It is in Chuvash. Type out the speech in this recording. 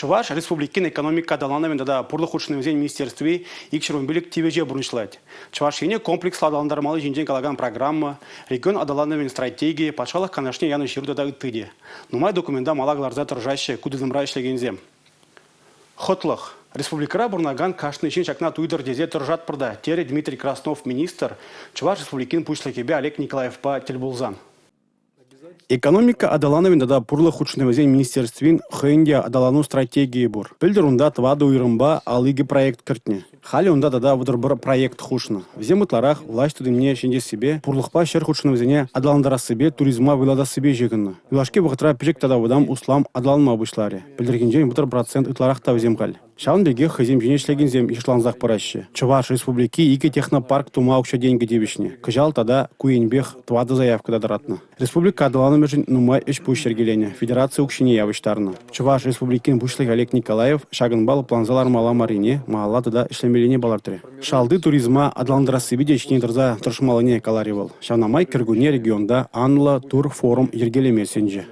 Чӑваш Республикин экономика аталанӑвӗн тата пурлӑх хутшӑнӑвӗсен министерстви 215 тивӗҫе пурнӑҫлать. Чӑваш Ене комплекслӑ аталантармалли ҫинчен калакан программа, регион аталанӑвӗн стратегийӗ, патшалӑх канашне янӑ ҫыру тата ытти те. Нумай документа мала кӑларса тӑрӑшаҫҫӗ ку тытӑмра ӗҫлекенсем. Хӑтлӑх. Республикӑра пурӑнакан кашни ҫын ҫакна туйтӑр тесе тӑрӑшатпӑр та, терӗ Дмитрий Краснов министр Чӑваш Республикин Пуҫлӑхӗпе Олег Николаевпа тӗл пулсан. Экономика аталанӑвӗн тата пурлӑх хутшӑнӑвӗсен министерствин хӑйӗн те аталану стратегийӗ пур. Пӗлтӗр унта тӑватӑ уйрӑмпа 52 проект кӗртнӗ. Халӗ унта тата 31 проект хушнӑ. Вӗсем ытларах влаҫ тытӑмне ҫӗнетессипе, пурлӑхпа ҫӗр хутшӑнӑвӗсене аталантарассипе, туризма вӑйлатассипе ҫыхӑннӑ. Юлашки вӑхӑтра пӗчӗк тата вӑтам услам аталанма пуҫларӗ. Пӗлтӗрхинчен 30% ытларах та вӗсем халь. Ҫавӑн пекех хӑйсем ҫине ӗҫлекенсем йышлансах пыраҫҫӗ. Чӑваш Республики икӗ технопарк тума укҫа-тенкӗ тивӗҫнӗ. Кӑҫал тата ку енпех тӑватӑ заявка та тӑратнӑ. Республика аталанӑвӗшӗн нумай ӗҫ-пуҫ йӗркеленӗ, федераци укҫине явӑҫтарнӑ. Чӑваш Республикин Пуҫлӑхӗ Олег Николаев ҫакӑнпа лӑпланса лармалла маррине, малалла тата ӗҫлемеллине палӑртрӗ. Шалти туризма аталантарассипе те ҫине тӑрса тӑрӑшмаллине каларӗ вӑл. Ҫавна май кӗркунне регионта анлӑ турфорум йӗркелеме сӗнчӗ.